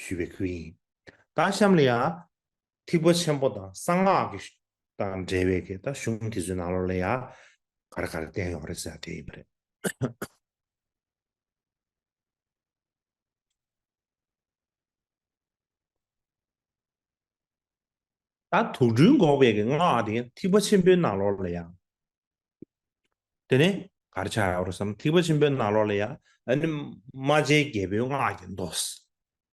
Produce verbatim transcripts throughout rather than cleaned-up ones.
ཞུས་པའི་ཁུལ་ཡིན། ད་གཤམ་ལ་ཡང་ཐེག་པ་ཆེན་པོ་དང་གསང་སྔགས་ཀྱི་དང་འབྲེལ་བའི་གི་ད་གཞུང་དེ་ཚོའི་ནང་ལོགས་ལ་ཡང་ག་རེ་ག་རེ་བསྟན་ཡོད་རེད་ཟེར་དེ་ཡིན་པ་རེད། ད་དུག་སྦྲུལ་འགོག་པའི་གི་སྔགས་དེ་ཐེག་པ་ཆེན་པོའི་ནང་ལོགས་ལ་ཡང་། དེ་ནས་ག་རེ་ཆགས་ཡོད་རེད་བསམ། ཐེག་པ་ཆེན་པོའི་ནང་ལོགས་ལ་ཡང་ཨ་ནི་རྨ་བྱའི་རྒྱལ་པོའི་སྔགས་ཀྱི་མདོ་བྱས་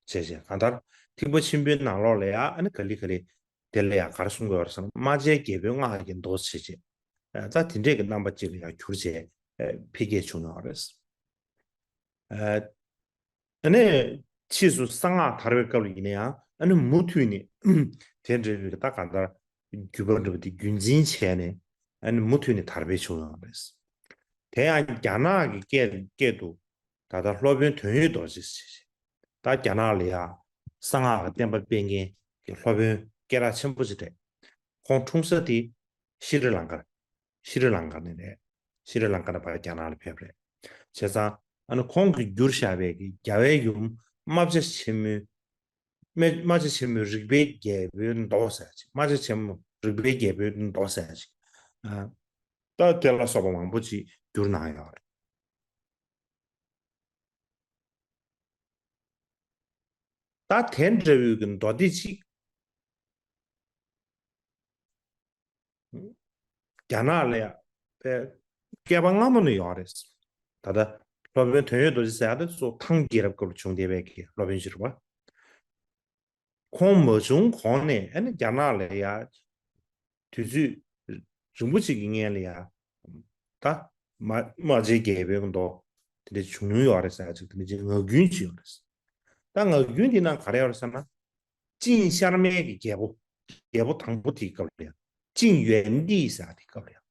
བྱས། གང་ལྟར་ཐེག་པ་ཆེན་པོའི་ནང་ལོགས་ལ་ཡང་ཨ་ནི་ག་ལེ་ག་ལེ་དེ་ལ་ཡང་ག་རེ་གསུང་གི་ཡོད་རེད་བསམ། རྨ་བྱའི་རྒྱལ་པོའི་སྔགས་ཀྱི་མདོ་བྱས་བྱས། ད་དེ་འདྲས་ཀྱི་རྣམ་པ་གཅིག་ལ་ཡང་གྱུར་བྱས་འཕེལ་རྒྱས་བྱུང་ཡོད་རེད། ཨ་ནི་ཕྱིས་སུ་གསང་སྔགས་དར་བའི་སྐབས་ལ་ཡིན་ན་ཡང་ཨ་ནི་མུ་མཐུད་ནས་དེ་འདྲ་བའི་ད་གང་ལྟར་བརྒྱུད་པ་འདྲ་བ་དེ་རྒྱུན་འཛིན་བྱས་ནས་ཨ་ནི་མུ་མཐུད་ནས་དར་སྤེལ་བྱུང་ཡོད་རེད། དེ་ཡང་རྒྱ་ནག་གི་སྐད་སྐད་དུ་ད་ལྟ་སློབ་དཔོན་དོན་ཡོད་རྡོ་རྗེ་ཞེས། ད་རྒྱ་ནག་ལ་ཡང་གསང་སྔགས་ཀྱི་བསྟན་པ་སྤེལ་མཁན་གྱི་སློབ་དཔོན་སྐད་གྲགས་ཆེན་པོ་ཞིག་རེད། ཁོང་འཁྲུངས་ས་དེ་ཤྲི་ལང་ཀ། ཤྲི་ལང་ཀ་ནས་རེད། ཤྲི་ལང་ཀ་ནས་ཕར་རྒྱ་ནག་ལ་ཕེབས་རེད། བྱས་ཙང་ཨ་ནི་ཁོང་གིས་བསྒྱུར་བཞག་པའི་གི་རྒྱལ་བའི་ཡུམ་རྨ་བྱ་ཆེན་མོའི། རྨ་རྨ་བྱ་ཆེན་མོའི་རིག་པའི་རྒྱལ་པོའི་མདོ་ཟེར་ཅིག་རྨ་བྱ་ཆེན་མོ་རིག་པའི་རྒྱལ་པོའི་མདོ་ཟེར་ཅིག་ཨ། ད་དེ་ལ་སོགས་པ་མང་པོ་ཅིག་བསྒྱུར་གནང་ཡོད་རེད། ད་དེ་འདྲ་བའི་གི་མདོ་སྡེ་ཅིག་རྒྱ་ནག་ལ་ཡང་བཀལ་བཀལ་པ་སྔ་མོ་ནས་ཡོད་རེད། ད་ལྟ་སློབ་དཔོན་དོན་ཡོད་རྡོ་རྗེ་ཟེར་ཡག་དེ་ཚོ་ཐང་རྒྱལ་རབས་སྐབས་ལ་བྱུང་བསྡད་པའི་གི་སློབ་དཔོན་ཅིག་རེད་པ། ཁོང་མ་བྱུང་གོང་ནས་ཨ་ནི་རྒྱ་ནག་ལ་ཡང་དུས་ཚོད་རིང་པོ་ཅིག་གི་སྔོན་ལ་ཡང་ད་རྨ་རྨ་བྱའི་རྒྱལ་པོའི་མདོ་དེ་འདྲ་བྱུང་མྱོང་ཡོད་རེད་ཟེར་ཡག་ཅིག་དེ་འདྲ་ཅིག་ངག་རྒྱུན་ཅིག་ཡོད་རེད། ད་ངག་རྒྱུན་འདི་ནང་ག་རེ་ཡོད་རེད་ཟེར་ན། ཅིང་ཤར་མའི་གི་རྒྱལ་པོ། རྒྱལ་པོ་དང་པོ་དེའི་སྐབས་ལ་ཡང་། ཅིང་ཡོན་ཏི་ཟེར་ཡག་དེའི་སྐབས་ལ་ཡང་།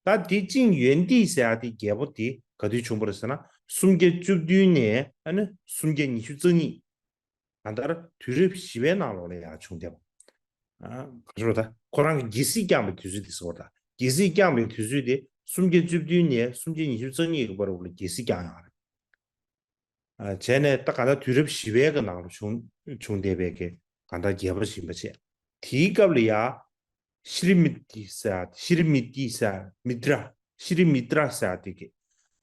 ད་དེ་ཅིང་ཡོན་ཏི་ཟེར་ཡག་དེ་རྒྱལ་པོ་དེ་ག་དུས་བྱུང་བ་རེད་ཟེར་ན། སུམ་བརྒྱ་བཅུ་བདུན་ནས་ཨ་ནི་སུམ་བརྒྱ་ཉི་ཤུ་རྩ་གཉིས། གང་ལྟར་དུས་རབས་བཞི་པའི་ནང་ལོགས་ལ་ཡང་བྱུང་བསྡད་པ། ཨ། ག་ཚོད་ད་ཁོ་རང་གི་རྒྱལ་སྲིད་བསྐྱངས་པའི་དུས་ཚོད་དེ་ཟེར་བ་དང་། རྒྱལ་སྲིད་བསྐྱངས་པའི་དུས་ཚོད་དེ་སུམ་བརྒྱ་བཅུ་བདུན་ནས་སུམ་བརྒྱ་ཉི་ཤུ་རྩ་གཉིས་ཀྱི་བར་དུ་ལ་རྒྱལ་སྲིད་བསྐྱངས་ཡོད་རེད། ཨ། བྱས་ནས་ད་ག་ད་དུས་རབས་བཞི་པའི་གི་ནང་ལ་བྱུང་བྱུང་བསྡད་པའི་གི་གང་ལྟར་རྒྱལ་པོ་ཞིག་ཡིན་པ་བྱས། དེའི་སྐབས་ལ་ཡང་ཤྲི་མི་ཏི་ཟེར་ཤྲི་མི་ཏི་ཟེར་མི་ཏྲ་ཤྲི་མི་ཏྲ་ཟེར་དེ་གི་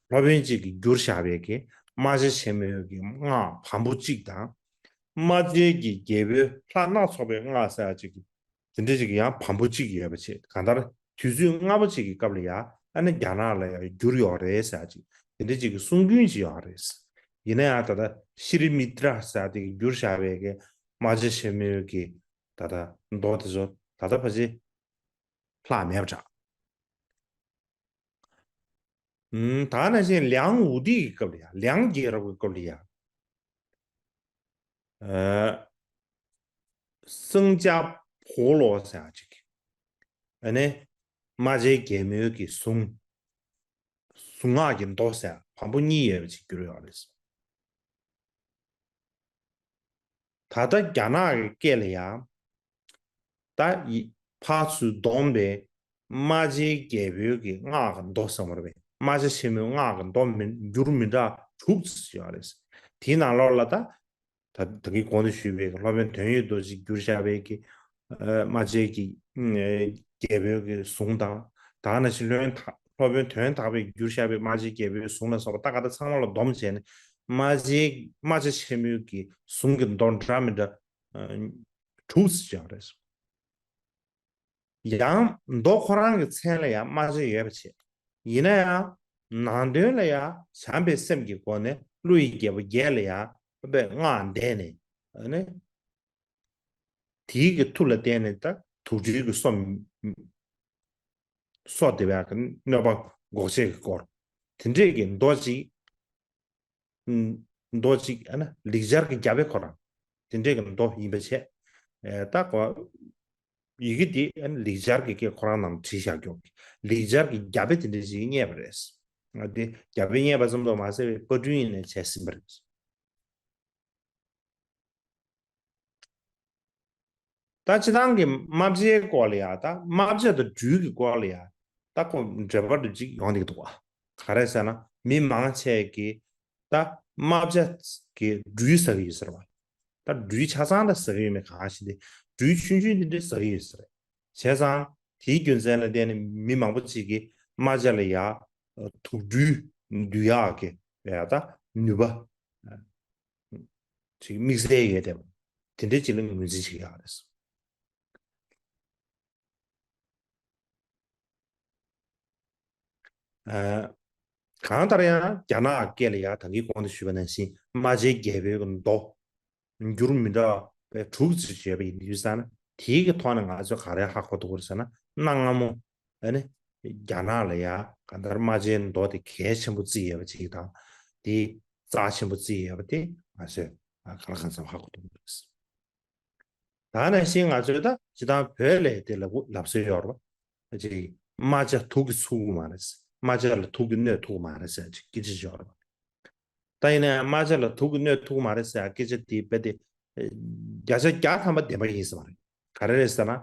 སློབ་དཔོན་གཅིག་གིས་བསྒྱུར་བཞག་པའི་གི་རྨ་བྱ་ཆེན་མོའི་གི་སྔགས་བམ་པོ་གཅིག་དང་། རྨ་བྱའི་གི་རྒྱལ་པོའི་ལྷ་སྣ་ཚོགས་པའི་སྔགས་ཟེར་གཅིག་གི་དེ་འདྲ་ཅིག་ཡང་བམ་པོ་གཅིག་ཡོད་པ་བྱས། གང་ལྟར་དུས་ཚོད་སྔ་པོ་ཅིག་གི་སྐབས་ལ་ཡང་ཨ་ནི་རྒྱ་ནག་ལ་ཡང་བསྒྱུར་ཡོད་རེད་ཟེར་ཅིག་དེ་འདྲ་ཅིག་གི་གསུང་རྒྱུན་ཅིག་ཡོད་རེད། ཡིན་ན་ཡང་ད་ལྟ་ཤྲི་མི་ཏྲ་ཟེར་དེ་གི་བསྒྱུར་བཞག་པའི་གི་རྨ་བྱ་ཆེན་མོའི་གི་ད་ལྟ་མདོ་དེ་ཚོ་ད་ལྟ་ཕལ་ཆེར་ལྷག་མེད་པ་འདྲ། ཨུམ། ད་ག་ནང་བཞིན་ལིའང་ཝུ་ཏི་གི་སྐབས་ལ་ཡང་། ལིའང་རྒྱལ་རབས་ཀྱི་སྐབས་ལ་ཡང་། ཨ། སངས་རྒྱས་འཁོར་ལོ་ཟེར་ཡག་ཅིག་ཨ་ནི་རྨ་བྱའི་རྒྱལ་མོའི་གི་གཟུངས། གཟུངས་སྔགས་ཀྱི་མདོ་ཟེར་བམ་པོ་གཉིས་ཡོད་པ་ཅིག་བསྒྱུར་ཡོད་རེད། ད་ལྟ་རྒྱ་ནག་གི་སྐད་ལ་ཡང་། ད་ཡི་ཕར་ཚུར་བསྡོམས་པས་རྨ་བྱའི་རྒྱལ་པོའི་གི་སྔགས་ཀྱི་མདོ་ཟེར་བ་རེད་པས། རྨ་བྱ་ཆེན་མོའི་སྔགས་ཀྱི་མདོ་མི་འགྱུར་མི་འདྲ་དྲུག་ཙམ་ཡོད་རེད། དེའི་ནང་ལོགས་ལ་ད་ད་ད་གིན་གོང་དུ་ཞུས་པའི་སློབ་དཔོན་དོན་ཡོད་རྡོ་རྗེས་བསྒྱུར་བཞག་པའི་གི་ཨ་རྨ་བྱའི་གི་ཨ་རྒྱལ་པོའི་གི་གཟུངས་དང་། ད་ག་ནང་བཞིན་སློབ་དཔོན་དག་སློབ་དཔོན་དོན་དག་པས་བསྒྱུར་བཞག་པའི་རྨ་བྱའི་རྒྱལ་པོའི་གཟུངས་ལ་སོགས་པ་ད་ག་ད་ཚང་མ་ལ་བསྡོམས་བྱས་ནས་རྨ་བྱའི་རྨ་བྱ་ཆེན་མོའི་གི་གཟུངས་ཀྱི་མདོ་འདྲ་མི་འདྲ་ཨ་དྲུག་ཙམ་ཡོད་རེད། ཡང་མདོ་ཁོ་རང་གི་མཚན་ལ་ཡང་རྨ་བྱ་ཡོད་པ་བྱས། ཡིན་ན་ཡང་ནང་དོན་ལ་ཡང་བྱམས་པའི་སེམས་ཀྱི་སྒོ་ནས་ཀླུ་ཡི་རྒྱལ་པོ་བརྒྱད་ལ་ཡང་དཔེ་སྔགས་བཟླས་ནས་ཨ་ནི་དེའི་གི་མཐུ་ལ་བརྟེན་ནས་ད་དུག་སྦྲུལ་གྱི་སོ་སོ་དེ་བས་གནོད་པ་འགོག་བྱེད་ཀྱི་སྐོར་དེ་འདྲས་ཀྱི་མདོ་ཅིག་མདོ་གཅིག་ཨ་ནི་ལེགས་སྦྱར་གྱི་རྒྱ་དཔེ་ཁོ་རང་དེ་འདྲས་ཀྱི་མདོ་ཡིན་པ་བྱས། ཨེ་ད་གོ་ཡི་གེ་འདི་ཨ་ནི་ལེགས་སྦྱར་གྱི་སྐད་ཁོ་རང་ནང་བྲིས་བཞག་ཀྱོག་ལེགས་སྦྱར་གྱི་རྒྱ་དཔེ་དེ་འདྲས་ཅིག་རྙེད་པ་རེད། ང་དེ་རྒྱ་དཔེ་རྙེད་པ་ཙམ་དུ་མ་ཟད་པའི་པར་སྐྲུན་ཡིན་ནས་བྱས་ཟིན་པ་རེད། ད་སྤྱི་བཏང་གི་རྨ་བྱའི་སྐོར་ལ་ཡང་ད་རྨ་བྱ་དང་སྦྲུལ་གྱི་སྐོར་ལ་ཡང་ད་ཁོ་འབྲེལ་བ་འདྲ་ཅིག་ཡོང་གི་འདུག་བ། ག་རེ་ཟེར་ན་མི་མང་ཆེ་གིས་ད་རྨ་བྱ་གི་སྦྲུལ་ཟ་གི་ཡོད་ཟེར་བ། ད་སྦྲུལ་ཆ་ཚང་ལ་ཟ་གི་ཡོད་མེད་གང་ཤེས་ཏེ། སྦྲུལ་ཆུང་ཆུང་འདི་འདྲ་ཟ་གི་ཡོད་ས་རེད། བྱས་ཙང་དེའི་རྒྱུ་མཚན་ལ་བརྟེན་ནས་མི་མང་པོ་ཅིག་གིས་རྨ་བྱ་ལ་ཡ་དུག་སྦྲུལ་འདུལ་ཡག་གི་ཡ་ད་ནུས་པ་ཅིག་དམིགས་བསལ་ཡོད་དེ། དེ་འདྲའི་ཅིག་ལ་ངོས་འཛིན་བྱེད་ཀྱི་ཡོད་རེད། ཨ། གང་ལྟར་ཡང་རྒྱ་ནག་སྐད་ལ་ཡང་ད་གིན་གོང་དུ་ཞུས་པ་ནང་བཞིན་རྨ་བྱའི་རྒྱལ་པོའི་མདོ་འགྱུར་མི་འདྲ་བའི་དྲུག་ཅིག་བརྗོད་པ་ཡིན་དུས་ཙང་ན། དེའི་གི་ཐོག་ནས་ང་ཚོས་ག་རེ་ཧ་གོ་ཐུབ་ཀྱི་རེད་ཟེར་ན། གནའ་སྔ་མོ་ཨ་ནི་རྒྱ་ནག་ལ་ཡང་གང་ལྟར་རྨ་བྱའི་མདོ་དེ་གལ་ཆེན་པོ་བརྩི་ཡོད་པ་ཅིག་དང་། དེ་རྩ་ཆེན་པོ་བརྩི་ཡོད་པ་དེ་ང་ཚོས་གང་ལ་གང་འཚམ་ཧ་གོ་ཐུབ་ཀྱི་འདུག་ད་ནང་བཞིན་ང་ཚོས་ད་སྤྱིར་བཏང་བོད་ལ་དེ་ལབ་ལབ་སྲོལ་ཡོད་རེད་པ། ཅིག་རྨ་བྱ་དུག་གིས་ཚུགས་ཀྱི་མ་རེད། རྨ་བྱ་ལ་དུག་གིས་གནོད་ཐུབ་ཀྱི་མ་རེད་ཟེར་ཅིག་སྐད་ཆ་ཡོད་རེད་པ། ད་ཡིན་ནའི་རྨ་བྱ་ལ་དུག་གིས་གནོད་ཐུབ་ཀྱི་མ་རེད་ཟེར་སྐད་ཆ་དེ་རྦད་དེ་བརྒྱ་ཆ་བརྒྱ་ཐམ་པ་བདེན་པ་ཡིན་ས་མ་རེད། ག་རེ་རེད་ཟེར་ན།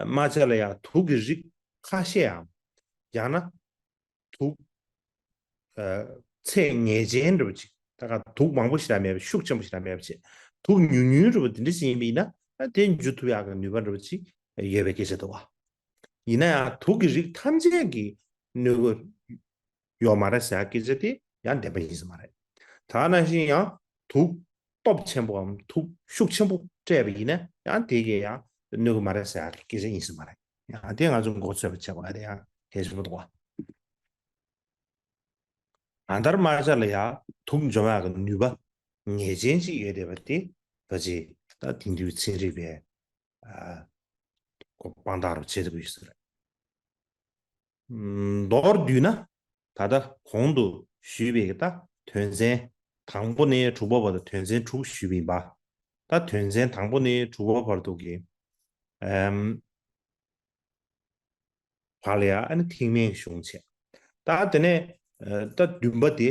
རྨ་བྱ་ལ་ཡང་དུག་གི་རིགས་ཁ་ཤས་ཡང་ཡང་ན་དུག་ཚད་ངེས་ཅན་འདྲ་པོ་ཅིག་ད་ག་དུག་མང་པོ་ཞིག་ལ་མེད་པ། ཤུགས་ཆེན་པོ་ཞིག་ལ་མེད་པ་བྱས། དུག་ཉུང་ཉུང་འདྲ་པོ་དེ་འདྲ་ཞིག་ཡིན་པ་ཡིན་ན། དེ་འཇུ་ཐུབ་ཡག་གི་ནུས་པ་འདྲ་པོ་ཅིག་ཡོད་པའི་སྐད་ཆ་འདུག་བ། ཡིན་ན་ཡང་དུག་གི་རིགས་ཐམས་ཅད་ཀྱིས་གནོད་ཀྱི་ཡོད་མ་རེད་ཟེར་ཡག་སྐད་ཆ་དེ་ཡང་བདེན་པ་ཡིན་ས་མ་རེད། ད་ནང་བཞིན་ཡང་དུག་སྟོབས་ཆེན་པོའམ་དུག་ཤུགས་ཆེན་པོ་སྤྲད་པ་ཡིན་ན་ཡང་དེ་གིས་ཡང་གནོད་ཀྱི་མ་རེད་ཟེར་ཡག་སྐད་ཆ་ཡིན་ས་མ་རེད། ཡང་དེ་ང་ཚོ་མགོ་ཚོད་པ་བྱེད་དགོས་ཡག་དེ་ཡང་གལ་ཆེན་པོ་འདུག་བ། གང་ལྟར་རྨ་བྱ་ལ་ཡང་དུག་འཇོམས་ཡག་གི་ནུས་པ་ངེས་ཅན་ཅིག་ཡོད་བསྡད་པ་དེ་ཕལ་ཆེར་ད་དེང་དུས་ཚན་རིག་པས་ཨ་ཁོ་དཔང་རྟགས་རུ་བྱེད་ཐུབ་ཀྱི་ཡོད་ས་རེད། ཨམ། མདོར་བསྡུས་ན། ད་ལྟ་གོང་དུ་ཞུས་པའི་ད་དོན་ཚན་དང་པོ་ནས་དྲུག་པ་བར་དུ་དོན་ཚན་དྲུག་ཞུས་པ་ཡིན་པ། ད་དོན་ཚན་དང་པོ་ནས་དྲུག་པ་བར་དུ་གི་ཨམ། བར་ལ་ཡང་ཨ་ནི་ཐེག་དམན་གྱི་གཞུང་བྱས། ད་དེ་ནས་ཨ་ད་བདུན་པ་དེ་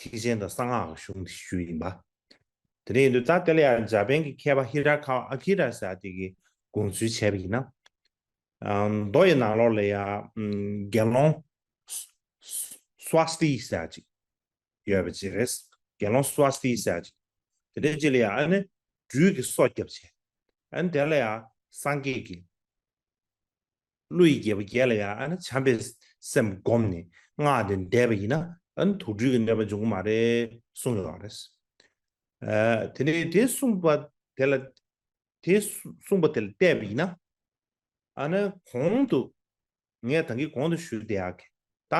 ཐེག་ཆེན་དང་གསང་སྔགས་ཀྱི་གཞུང་དེ་ཞུས་ཡིན་པ། དེ་འདྲ་ཡིན་དུས་ད་དེ་ལ་ཡང་འཇར་པན་གྱི་མཁས་པ་ཧི་ར་ཁ་ཨ་ཁི་ར་ཟེར་དེ་གིས་དགོངས་ཚུལ་བྱས་པ་ཡིན་ན། ཨ་མདོ་ཡི་ནང་ལོགས་ལ་ཡང་ཨམ་དགེ་སློང་སྭ་སྟི་ཟེར་ཅིག་ཡོད་པ་ཅིག་རེད། དགེ་སློང་སྭ་སྟི་ཟེར་ཅིག་དེ་འདྲའི་ཅིག་ལ་ཡང་ཨ་ནི་སྦྲུལ་གྱིས་སོ་བརྒྱབ་བྱས། ཨ་ནི་དེ་ལ་ཡང་སངས་རྒྱས་ཀྱིས་ཀླུ་ཡི་རྒྱལ་པོ་བརྒྱད་ལ་ཡང་ཨ་ནི་བྱམས་པའི་སེམས་བསྒོམས་ནས་སྔགས་དེ་བཟླས་པ་ཡིན་ན། ཨ་ནི་དུག་སྦྲུལ་གྱི་གནོད་པ་འབྱུང་གི་མ་རེད་གསུངས་ཡོད་རེད། ཨ་དེ་ནས་དེ་གསུངས་པ་དེ་ལ། དེ་གསུངས་པ་དེ་ལ་བལྟས་པ་ཡིན་ན། ཨ་ནི་གོང་དུ་ངས་ད་གིན་གོང་དུ་ཞུས་བསྡད་ཡག་གི་ད་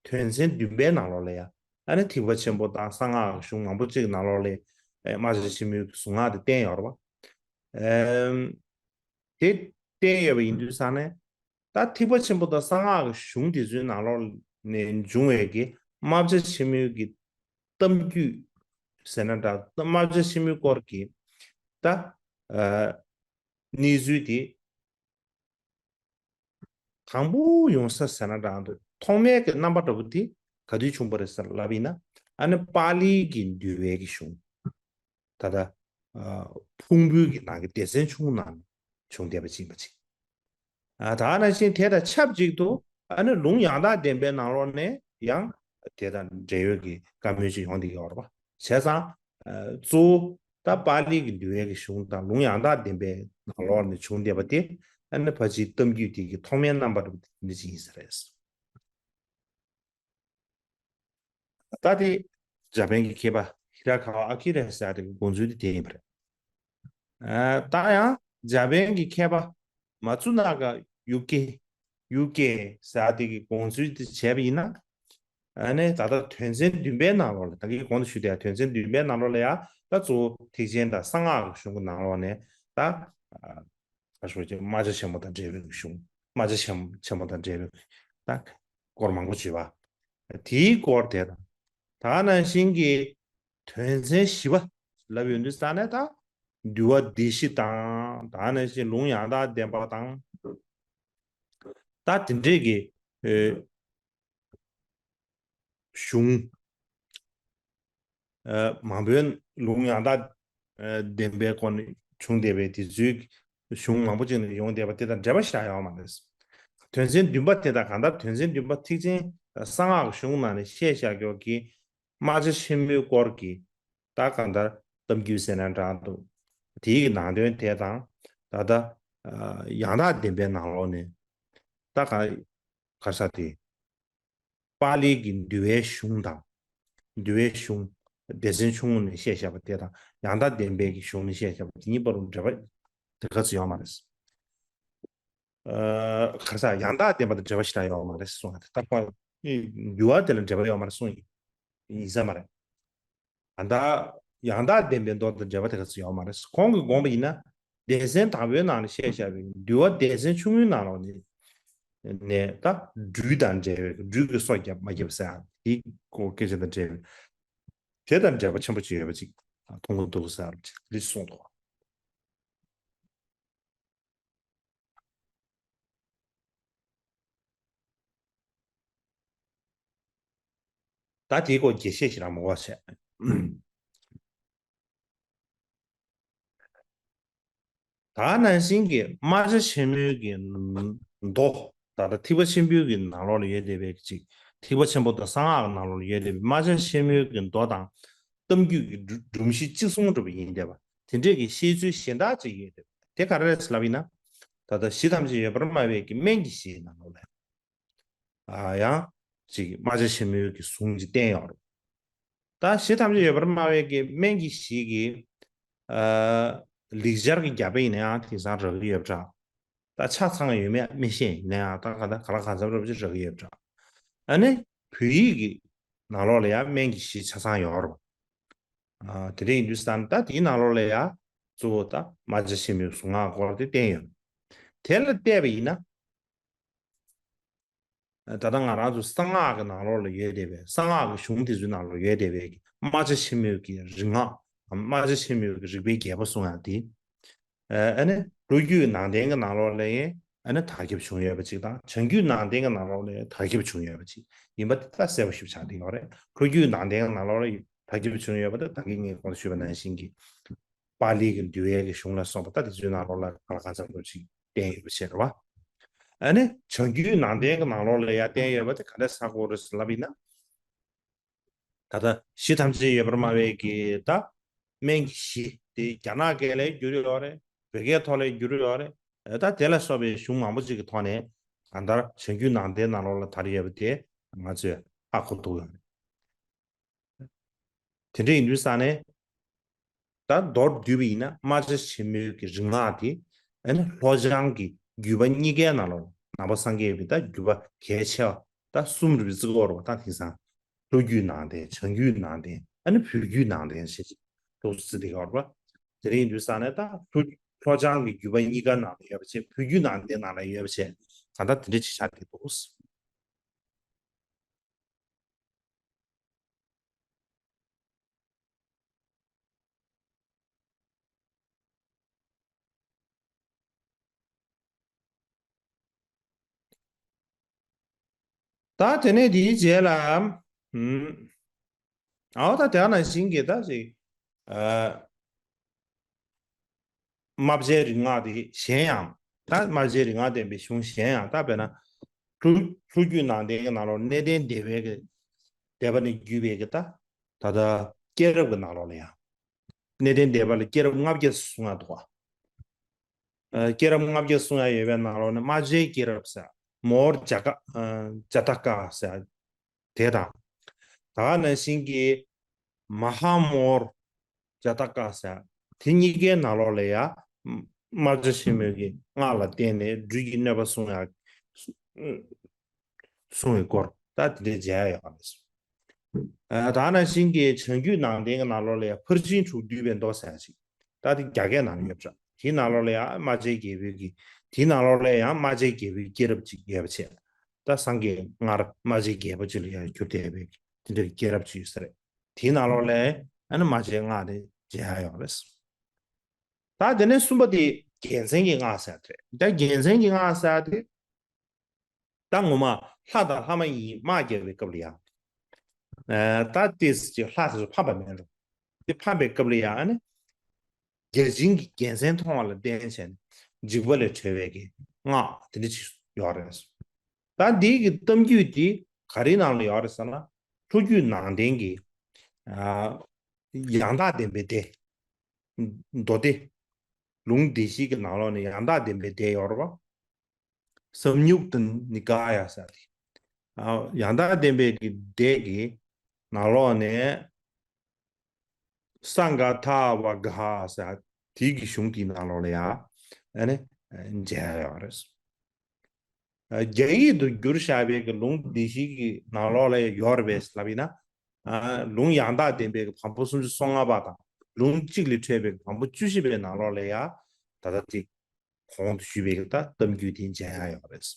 དོན་ཚན་བདུན་པའི་ནང་ལོགས་ལ་ཡང་ཨ་ནི་ཐེག་པ་ཆེན་པོ་དང་གསང་སྔགས་ཀྱི་གཞུང་མང་པོ་ཅིག་གི་ནང་ལོགས་ལ་ཨེ་རྨ་བྱ་ཆེན་མོའི་གི་གཟུངས་སྔགས་དེ་བསྟན་ཡོད་རེད་པ། ཨེམ། དེ་བསྟན་ཡོད་པ་ཡིན་དུས་ཙང་ནས། ད་ཐེག་པ་ཆེན་པོ་དང་གསང་སྔགས་ཀྱི་གཞུང་དེ་ཚོའི་ནང་ལོགས་ནས་འབྱུང་བའི་གི་རྨ་བྱ་ཆེན་མོའི་གི་གཏམ་རྒྱུད་ཟེར་ན་འདྲ། རྨ་བྱ་ཆེན་མོའི་སྐོར་གྱི་ད་ཨ་གནས་ཚུལ་དེ་དང་པོ་ཡོང་ས་ཟེར་ན་འདྲ་འདུག་ཐོག་མའི་གི་རྣམ་པ་འདྲ་པོ་དེ་ག་དུས་བྱུང་བ་རེད་ཟེར་ལབ་ཡིན་ན། ཨ་ནི་པཱ་ལི་གི་འདུལ་བའི་གི་གཞུང་། ད་ལྟ་ཨ་ཕུང་པོའི་གི་ནང་གི་སྡེ་ཚན་ཆུང་ངུ་ནང་བྱུང་བསྡད་པ་ཅིག་ཡིན་པ་ཅིག་ཨ་ད་ནང་བཞིན་དེ་དང་ཆབས་ཅིག་ཏུ་ཨ་ནི་ལུང་ཡང་དག་བདེན་པའི་ནང་ལོགས་ནས་ཡང་དེ་དང་འབྲེལ་ཡོད་ཀྱི་བཀའ་མོལ་ཅིག་ཡོང་བསྡད་ཡོད་རེད་པ། བྱས་ཙང་ཨ་གཙོ་བོ་ད་པཱ་ལི་གི་འདུལ་བའི་གི་གཞུང་དང་ལུང་ཡང་དག་བདེན་པའི་ནང་ལོགས་ནས་བྱུང་བསྡད་པ་དེ་ཨ་ནི་ཕལ་ཆེར་གཏམ་རྒྱུད་དེ་གི་ཐོག་མའི་རྣམ་པ་འདྲ་པོ་དེ་འདྲ་ཅིག་ཡིན་ས་རེད། ད་དེ་འཇར་པན་གྱི་མཁས་པ་ཧི་ར་ཁ་བ་ཨ་ཁི་ར་ཟེར་དེ་གི་དགོངས་ཚུལ་དེ་དེ་ཡིན་པ་རེད། ཨ་ད་ཡང་འཇར་པན་གྱི་མཁས་པ་མ་ཙུ་ན་ག་ཡུ་ཀེ་ཡུ་ཀེ་ཟེར་དེ་གི་དགོངས་ཚུལ་དེ་བྱས་པ་ཡིན་ན། ཨ་ནི་ད་ལྟ་དོན་ཚན་བདུན་པའི་ནང་ལོགས་ལ། ད་གིན་གོང་དུ་ཞུས་དེ་དོན་ཚན་བདུན་པའི་ནང་ལོགས་ལ་ཡང་ད་གཙོ་བོ་ཐེག་ཆེན་དང་གསང་སྔགས་ཀྱི་གཞུང་གི་ནང་ལོགས་ནས་ད་ཨ་ཁ་ཤོ་ཅིག་རྨ་བྱ་ཆེན་པོ་དང་འབྲེལ་བའི་གཞུང་། རྨ་བྱ་ཆེན་ཆེན་པོ་དང་འབྲེལ་བའི་ད་སྐོར་མང་པོ་བརྗོད་པ། དེའི་སྐོར་དེ་དང་། ད་ནང་བཞིན་གྱི་དོན་ཚན་བཞི་པ་ལབ་ཡོང་དུས་ཙ་ནས་ད་འདུལ་བ་སྡེ་བཞི་དང་། ད་ནང་བཞིན་ལུང་ཡང་དག་བདེན་པ་དང་། ད་དེ་འདྲས་ཀྱི་ཨེ་གཞུང་ཨ་མང་པོའི་ལུང་ཡང་དག་ཨ་བདེན་པའི་སྒོ་ནས་བྱུང་བསྡད་པའི་དེ་ཚོའི་གཞུང་མང་པོ་ཅིག་ནས་ཡོང་བསྡད་པ་དེ་དང་འབྲེལ་བ་བཞག་ཡོད་མ་རེད། དོན་ཚན་བདུན་པ་དེ་དང་། གང་ལྟར་དོན་ཚན་བདུན་པ་ཐེག་ཆེན་གསང་སྔགས་གཞུང་ནང་ནས་བཤད་བཞག་ཀྱོག་གི་རྨ་བྱ་ཆེན་མོའི་སྐོར་གྱི་ད་གང་ལྟར་གཏམ་རྒྱུད་ཟེར་ན་འདྲ་འདུག་དེའི་གི་ནང་དོན་དེ་དང་ད་ལྟ་ཡང་དག་བདེན་པའི་ནང་ལོགས་ནས་ད་ག་ག་ས་དེ། པཱ་ལིའི་གི་འདུལ་བའི་གཞུང་དང་། འདུལ་བའི་གཞུང་། སྡེ་ཚན་ཆུང་ངུ་ནས་བཤད་བཞག་པ་དེ་དང་ཡང་དག་བདེན་པའི་གི་གཞུང་ནས་བཤད་བཞག་པ་དེ་གཉིས་བར་དུ་འབྲེལ་བ་དེ་ག་ཚོད་ཡོད་མ་རེད། ཨ་ག་ས་ཡང་དག་བདེན་པ་དང་འབྲེལ་བ་ཞེ་དྲག་ཡོད་མ་རེད་གསུངས་ཏེ། ད་ཁོ་འདུལ་བ་དེ་ལ་འབྲེལ་བ་ཡོད་མ་རེད་གསུངས་ཡིན་ས་མ་རེད། ད་ལྟ་ཡང་དག་བདེན་པའི་མདོ་དང་འབྲེལ་བ་དེ་ག་ཚོད་ཡོད་མ་རེད། ཁོང་གིས་དགོངས་པ་ཡིན་ན་སྡེ་ཚན་དང་པོའི་ནང་ནས་བཤད་བཞག་པའི་འདུལ་བ་སྡེ་ཚན་ཆུང་ངུའི་ནང་ལོགས་ནས་ནས་ད་སྦྲུལ་དང་འབྲེལ་བའི་སྦྲུལ་གྱི་སོ་བརྒྱབ་མ་བརྒྱབ་ཟེར་ཡ་དེའི་སྐོར་སྐད་ཆ་དང་འབྲེལ་བའི་དེ་དང་འབྲེལ་བ་ཆེན་པོ་ཅིག་ཡོད་པ་ཅིག་མཐོང་གི་འདུག་ཟེར་ཡ་ཅིག་ལིས་གསུངས་འདུག་ད་དེའི་སྐོར་རྒྱས་བཤད་ཞིག་རང་མ་གོ་བྱས། ད་ནང་བཞིན་གྱི་རྨ་བྱ་ཆེན་མོའི་གི་མདོ། ད་ལྟ་ཐེག་པ་ཆེན་པོའི་གི་ནང་ལོགས་ལ་ཡོད་བསྡད་པའི་གཅིག་ཐེག་པ་ཆེན་པོ་དང་གསང་སྔགས་ཀྱི་ནང་ལོགས་ལ་ཡོད་བསྡད་པའི་རྨ་བྱ་ཆེན་མོའི་གི་མདོ་དང་། གཏམ་རྒྱུད་ཀྱི་སྒྲུབ་སྒྲོམ་གཞི་གཅིག་མཚུངས་འགྲོ་བ་ཡིན་བསྡད་པ་དེ་འདྲས་ཀྱི་བཤད་ཚུལ་གཞན་དག་ཅིག་ཡོད་བསྡད་པ་དེ་ག་རེ་རེད་ལབ་ཡིན་ན། ད་ལྟ་གཞི་ཐམས་ཅད་ཡོད་པར་སྨྲ་བའི་གི་སྨན་གྱི་གཞིའི་ནང་ལོགས་ལ། ཨ་ཡང་ཅིག་རྨ་བྱ་ཆེན་མོའི་གི་གཟུངས་ཅིག་བསྟན་ཡོད་རེད། ད་གཞི་ཐམས་ཅད་ཡོད་པར་སྨྲ་བའི་གི་སྨན་གྱི་གཞི་གི་ཨ་ལེགས་སྦྱར་གྱི་རྒྱ་དཔེ་ཡིན་ན་ཡང་དེང་སང་རག་གི་ཡོད་པ་འདྲ། ད་ཆ་ཚང་ཡོད་མེད་མི་ཤེས་ཡིན་ན་ཡང་ད་ག་ད་ག་ལ་གང་འཚམ་རབ་ཅིག་རག་གི་ཡོད་པ་འདྲ། ཨ་ནི་བོད་ཡིག་གི་ནང་ལོགས་ལ་ཡང་སྨན་གྱི་གཞི་ཆ་ཚང་ཡོད་རེད། ཨ་དེ་འདྲ་ཡིན་དུས་ཙང་ད་དེའི་ནང་ལོགས་ལ་ཡང་གཙོ་བོ་ད་རྨ་བྱ་ཆེན་མོའི་གཟུངས་སྔགས་སྐོར་དེ་བསྟན་ཡོད། དེ་ལ་བལྟས་པ་ཡིན་ན། ད་ལྟ་ང་རང་ཚོ་གསང་སྔགས་ཀྱི་ནང་ལོགས་ལ་ཡོད་བསྡད་པའི་གསང་སྔགས་ཀྱི་གཞུང་དེ་ཚོའི་ནང་ལ་ཡོད་བསྡད་པའི་རྨ་བྱ་ཆེན་མོའི་གི་རིག་སྔགས། རྨ་བྱ་ཆེན་མོའི་གི་རིག་པའི་རྒྱལ་པོ་གསུང་ཡག་དེ། ཨ་ནི་ལྷོ་རྒྱུད་ནང་བསྟན་གྱི་ནང་ལོགས་ལ་ཡང་ཨ་ནི་དར་ཁྱབ་བྱུང་ཡོད་པ་ཅིག་དང་། བྱང་རྒྱུད་ནང་བསྟན་གྱི་ནང་ལོགས་ལ་ཡང་དར་ཁྱབ་བྱུང་ཡོད་པ་ཅིག་ཡིན་པ་དེ་ད་གསལ་པོ་ཞིག་ཆགས་བསྡད་ཡོད་རེད། ལྷོ་རྒྱུད་ནང་བསྟན་གྱི་ནང་ལོགས་ལ་དར་ཁྱབ་བྱུང་ཡོད་པ་དེ་ད་གིན་ངས་གོང་དུ་ཞུས་པ་ནང་བཞིན་གྱི། པཱ་ལི་གི་འདུལ་བའི་གི་གཞུང་ལ་སོགས་པ་ད་དེ་ཚོའི་ནང་ལོགས་ལ་གང་ལ་གང་འཚམ་པོ་ཅིག་བསྟན་ཡོད་པ་བྱས་རེད་བ། ཨ་ནི་བྱང་རྒྱུད་ནང་བསྟན་གྱི་ནང་ལོགས་ལ་ཡང་བསྟན་ཡོད་པ་དེ་ག་འདྲ་ཆགས་ཀྱི་ཡོད་རེད་ལབ་ཡིན་ན། ད་ལྟ་གཞི་ཐམས་ཅད་ཡོད་པར་སྨྲ་བའི་གི་ད་སྨན་གྱི་གཞི་དེ་རྒྱ་ནག་སྐད་ལ་བསྒྱུར་ཡོད་རེད། བོད་སྐད་ཐོག་ལ་བསྒྱུར་ཡོད་རེད། ད་དེ་ལ་སོགས་པའི་གཞུང་མང་པོ་ཅིག་གི་ཐོག་ནས་གང་ལྟར་བྱང་རྒྱུད་ནང་བསྟན་ནང་ལོགས་ལ་དར་ཡོད་པ་དེ་ང་ཚོས་ཧ་གོ་ཐུབ་ཡོད་རེད། དེ་འདྲ་ཡིན་དུས་ཙང་ནས། ད་མདོར་བསྡུས་པ་ཡིན་ན་རྨ་བྱ་ཆེན་མོའི་གི་རིག་སྔགས་དེ་ཨ་ནི་ལྷོ་བྱང་གི་བརྒྱུད་པ་གཉིས་ཀའི་ནང་ལོགས་ནང་པ་སངས་རྒྱས་པའི་ད་བརྒྱུད་པ་གལ་ཆེ་བ་ད་གསུམ་རེ་བརྩི་གི་ཡོད་རེད་བ། ད་དེང་སང་ལྷོ་རྒྱུད་ནང་བསྟན། བྱང་རྒྱུད་ནང་བསྟན། ཨ་ནི་བོད་བརྒྱུད་ནང་བསྟན་ཞེས་ཏོག་ཙམ་བརྩི་བསྡད་ཀྱི་ཡོད་རེད་བ། དེ་འདྲ་ཡིན་དུས་ཙང་ནས་ད་ལྷོ་ལྷོ་བྱང་གི་བརྒྱུད་པ་གཉིས་ཀ་ནང་ལ་ཡོད་པ་བྱས། བོད་བརྒྱུད་ནང་བསྟན་ནང་ལ་ཡོད་པ་བྱས། ད་ལྟ་དེ་འདྲ་ཅིག་ཆགས་བསྡད་འདུག་ད་དེ་ནས་དེའི་རྗེས་ལ། ཨུམ། ཨའོ་ད་དེ་ནང་བཞིན་གྱི་ད་ཅིག་ཨ། རྨ་བྱའི་རིག་སྔགས་དེ་གཞན་ཡང་། ད་རྨ་བྱའི་རིག་སྔགས་བསྟན་པའི་གཞུང་གཞན་ཡང་ད་དཔེར་ན། ལྷོ་ལྷོ་རྒྱུད་ནང་བསྟན་གྱི་ནང་ལོགས་གནས་བརྟན་སྡེ་པའི་གི་སྡེ་པ་ནས་བརྒྱུད་པའི་གི་ད་ད་ལྟ་སྐྱེས་རབས་ཀྱི་ནང་ལོགས་ལ་ཡང་། གནས་བརྟན་སྡེ་པ་ལ་སྐྱེས་རབས་ལྔ་བརྒྱ་གསུང་ཡག་འདུག་ག་ཨ། སྐྱེས་རབས་ལྔ་བརྒྱ་གསུང་ཡག་ཡོད་པའི་ནང་ལོགས་ནས་རྨ་བྱའི་སྐྱེས་རབས་ཟེར། མོར་ཛ་ཀ་ཨ། ཛ་ཏ་ཀ་ཟེར། དེ་དང་། ད་ག་ནང་བཞིན་གྱི་མ་ཧཱ་མོར་ཛ་ཏ་ཀ་ཟེར། དེ་གཉིས་ཀའི་ནང་ལོགས་ལ་ཡང་། རྨ་བྱ་ཆེན་མོའི་གི་སྔགས་ལ་བརྟེན་ནས་སྦྲུལ་གྱི་གནོད་པ་སྲུང་ཡག་གསུང་བའི་སྐོར་ད་དེ་འདྲའི་མཇལ་ཡག་ཡོད་རེད། ཨ། ད་ནང་བཞིན་གྱི་བྱང་རྒྱུད་ནང་བསྟན་གྱི་ནང་ལོགས་ལ་ཡང་ཕར་ཕྱིན་དྲུག་བསྡུས་པའི་མདོ་ཟེར་ཡག་ཅིག་ད་དེ་རྒྱ་སྐད་ནང་ཡོད་པ་འདྲ། དེའི་ནང་ལོགས་ལ་ཡང་རྨ་བྱའི་རྒྱལ་པོའི་གི། དེའི་ནང་ལོགས་ལ་ཡང་རྨ་བྱའི་རྒྱལ་པོའི་སྐྱེས་རབས་ཅིག་ཡོད་པ་བྱས། ད་སངས་རྒྱས་སྔར་རྨ་བྱའི་རྒྱལ་པོ་ཅིག་ལ་ཡང་གྱུར་བསྡད་པའི་དེ་འདྲའི་སྐྱེས་རབས་ཅིག་ཡོད་ས་རེད། དེའི་ནང་ལོགས་ལ་ཨ་ནི་རྨ་བྱའི་སྔགས་དེ་མཇལ་ཡག་ཡོད་རེད། ད་དེ་ནས་གསུམ་པ་དེ་རྒྱལ་མཚན་གྱི་སྔགས་ཟེར་ཡག་དེ་རེད། ད་རྒྱལ་མཚན་གྱི་སྔགས་ཟེར་ཡག་དེ། ད་ངོ་མ་ལྷ་དང་ལྷ་མ་ཡིན་དམག་རྒྱག་པའི་སྐབས་ལ་ཡང་། ཨ། ད་ཏོག་ཙམ་ཅིག་ལྷ་དེ་ཚོ་ཕམ་པ་མེད་འགྲོ། དེ་ཕམ་པའི་སྐབས་ལ་ཡང་ཨ་ནི། བརྒྱ་བྱིན་གྱི་རྒྱལ་མཚན་མཐོང་བ་ལ་བརྟེན་བྱས་ནས་འཇིགས་པ་ལས་གྲོལ་བའི་གི་སྔགས་དེ་འདྲ་ཅིག་ཡོད་རེད། ད་འདིའི་གི་གཏམ་རྒྱུད་འདི་ག་རེའི་ནང་ལ་ཡོད་རེད་ཟེར་ན། ལྷོ་རྒྱུད་ནང་བསྟན་གྱི། ཨ། ཡང་དག་བདེན་པའི་སྡེ། མདོ་སྡེ། ལུང་སྡེ་བཞི་གི་ནང་ལོགས་ནས་ཡང་དག་བདེན་པའི་སྡེ་ཡོད་རེད་པ། སམ་ཡུག་ཏ་ནི་ཀ་ཡ་ཟེར་ཏེ། ཨ། ཡང་དག་བདེན་པའི་གི་སྡེ་གི་ནང་ལོགས་ནས་སངྒ་ཐ་བ་ག་ཧ་ཟེར་དེའི་གི་གཞུང་དེའི་ནང་ལོགས་ལ་ཡ། ཨ་ནི་མཇལ་ཡོད་རེད། ཨ། རྒྱ་ཡིག་ཏུ་བསྒྱུར་བཞག་པའི་གི་ལུང་སྡེ་བཞི་གི་ནང་ལོགས་ལ་ཡོད་རེད་པས་ལབ་ཡིན་ན། ཨ། ལུང་ཡང་དག་བདེན་པའི་གི་བམ་པོ་སུམ་ཅུ་སོ་ལྔ་པ་དང་ལུང་གཅིག་ལས་འཕྲོས་པའི་གི་བམ་པོ་བཅུ་བཞི་པའི་ནང་ལོགས་ལ་ཡ། ད་ལྟ་དེ་གོང་དུ་ཞུས་པའི་གི་ད་གཏམ་རྒྱུད་དེ་མཇལ་ཡ་ཡོད་རེད།